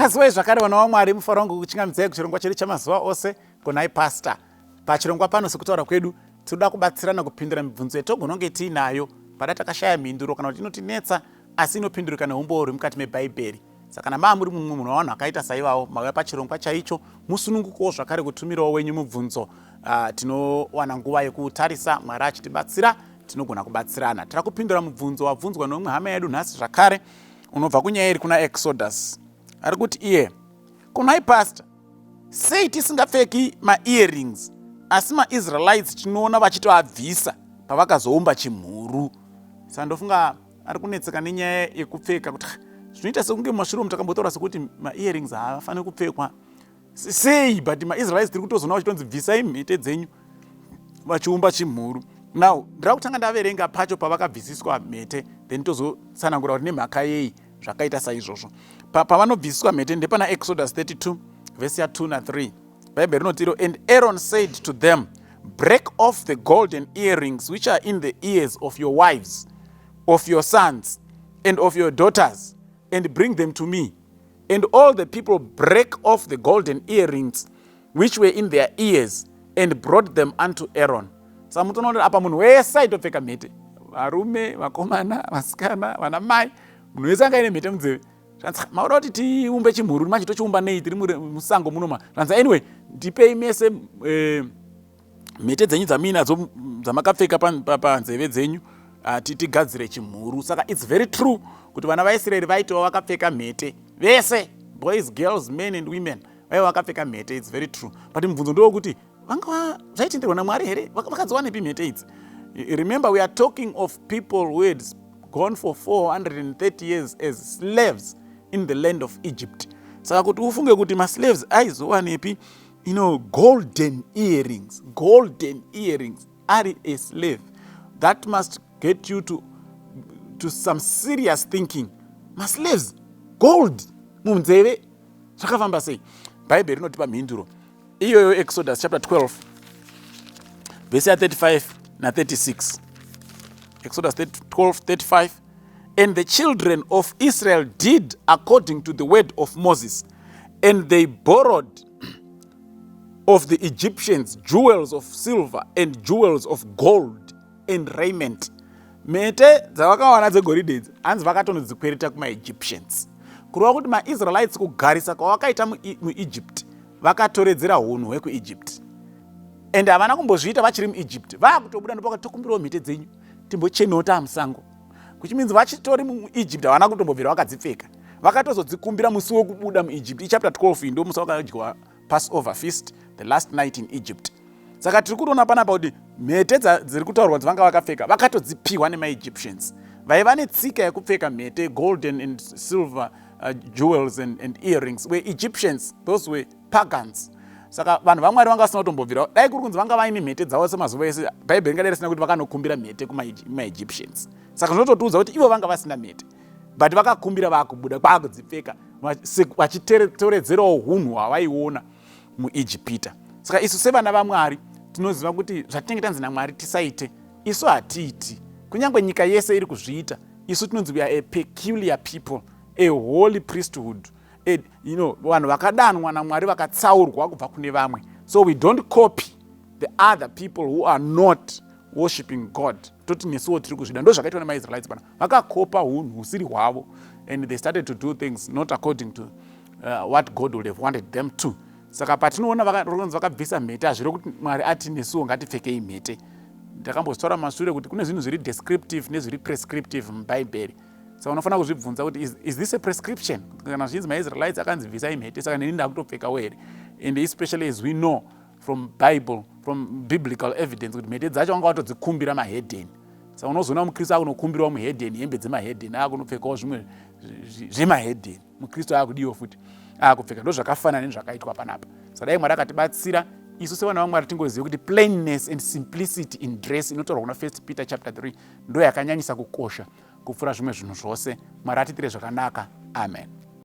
Kaziwai zvakare vana vaMwari, mufaro wangu kuchingamidzai kuchirongwa chedu chamazuva ose kunai Pastor. Pachirongwa pano sekutaura kwedu tinoda kubatsirana kupindura mibvunzo yatogona kunge tiinayo pada takashaya mhinduro kana kuti inotinetsa asi inopindurika neumbowo huri mukati mebhaibheri. Saka kana maa muri mumwe munhu wavanhu akaita saivavo mauya pachirongwa chaicho, musunungukowo zvakare kutumirawo wenyu mubvunzo. Tinowana nguva yekuutarisa, Mwari achitibatsira tinogona kubatsirana. Tira kupindura mubvunzo wabvunzwa neumwe hama yedu nhasi zvakare unobva kunyaya iri kuna Exodus. Ari kuti iye, kunai pastor, sei tisingapfeki maearrings asi maIsraelites tinoona vachitoabvisa pavakazoumba chimhuru? Saka ndofunga ari kunetseka nenyaya yekupfeka kuti zvinoita sekunge mumashure umu takambotaura sekuti maearrings haafaniri kupfekwa sei, but maIsraelites tiri kutozoona vachitonzi bvisai mhete dzenyu vachiumba chimhuru. Now ndira kutanga ndaverenga pacho pavakabvisiswa mhete, then tozotsanangura kuti nemhaka yei zvakaita saizvozvo. Pavanobvisiswa mhete ndepana Exodus 32 vhesi ya2 na3. Bhaibheri rinoti iro, "And Aaron said to them, 'Break off the golden earrings which are in the ears of your wives, of your sons and of your daughters, and bring them to me.' And all the people break off the golden earrings which were in their ears and brought them unto Aaron." Saka mutoona kuti apa munhu wese aitopfeka mhete, varume, vakomana, vasikana, vana mai, munhu wese anga aine mhete munzeve. Zvanzi, "Mauda kuti tiumbe chimhuru, manje tochiumba nei tiri musango munoma?" Zvanzi, "Anyway, ndipei mese mhete dzenyu dzamuinadzo dzamakapfeka panzeve dzenyu, tigadzire chimhuru." Saka it's very true kuti vana vaIsraeri vaitova vakapfeka mhete vese, boys, girls, men and women, vaiva vakapfeka mhete. It's very true, but mubvunzo ndewekuti vanga zvaitenderwa naMwari here? Vakadziwanepi mhete idzi? Remember, we are talking of people who had gone for 430 years as slaves in the land of Egypt. Saka kuti ufunge kuti maslaves aizowanepi golden earrings, golden earrings ari a slave, that must get you to some serious thinking. Maslaves, gold munzeve, zvakafamba sei? Bhaibheri rinotipa mhinduro iyoyo. Exodus chapter 12 vhesi ya35 na36. Exodus 12 35: "And the children of Israel did according to the word of Moses, and they borrowed of the Egyptians jewels of silver and jewels of gold and raiment." Mhete dzavakawana dzegoridhe idzi, hanzi vakatonodzikwereta kumaEgyptians, kureva kuti maIsraelites kugarisa kwavakaita muEgypt vakatoredzera unhu hwekuEgypt, and havana kumbozviita vachiri muEgypt. Vaakutobuda ndopakati, "Tokumbirawo mhete dzenyu timbochenawo taamusango," which means vachitori muEgypt havana kutombobvira vakadzipfeka. Vakatozodzikumbira musi wekubuda muEgypt. Ichapter 12 iyi, ndo musi wakadyiwa Passover feast, the last night in Egypt. Saka tiri kutoona panapa kuti mhete dziri kutaurwa dzavanga vakapfeka vakatodzipiwa nemaEgyptians vaiva netsika yekupfeka mhete, golden and silver jewels and earrings were Egyptians. Those were pagans. Saka vanhu vaMwari vanga vasina kutombobvira. Dai kuri kunzi vanga vaine mhete dzavo semazuva ese, Bhaibheri ringadai risina kuti vakanokumbira mhete kumaEgyptians. Saka zvinototiudza kuti ivo vanga vasina mhete, but vakakumbira vaakubuda kwaakudzipfeka vachitotoredzerawo unhu hwavaiona muIjipita. Saka isu sevana vaMwari tinoziva kuti zvatinenge tanzi naMwari tisaite, isu hatiiti, kunyange nyika yese iri kuzviita. Isu tinonzi we are a peculiar people, a holy priesthood, vanhu vakadanwa naMwari, vakatsaurwa kubva kune vamwe. So we don't copy the other people who are not worshiping God, toti nesuwo tiri kuzvida. Ndo zvakaitwa nemaIsraelites pana, vakakopa unhu husiri hwavo and they started to do things not according to what God would have wanted them to. Saka patinoona vakanzi vakabvisa mhete, hazviro kuti Mwari ati nesuwo ngatipfekei mhete. Ndakambozvitaura mashure kuti kune zvinhu zviri descriptive nezviri prescriptive mubhaibheri. Saka unofanira kuzvibvunza kuti is this a prescription? Kana zvichinzi maIsraelites akanzi bvisai mhete, saka neni ndakutopfekawo here? And especially as we know from Bible, from biblical evidence, kuti mhete dzacho vanga vatodzikumbira mahedheni. Saka unozoona mukristu akunokumbirawo muhedheni hembe dzemahedheni, akunopfekawo zvimwe zvemahedheni, mukristu akudiwo futi akupfeka. Ndo zvakafanana nezvakaitwa panapa. Saka dai Mwari akatibatsira isu sevana vaMwari tingoziva kuti plainness and simplicity in dress inotaurwa kuna First Peter chapter 3 ndo yakanyanyisa kukosha kupfuura zvimwe zvinhu zvose. Mwari atiitire zvakanaka. Amen.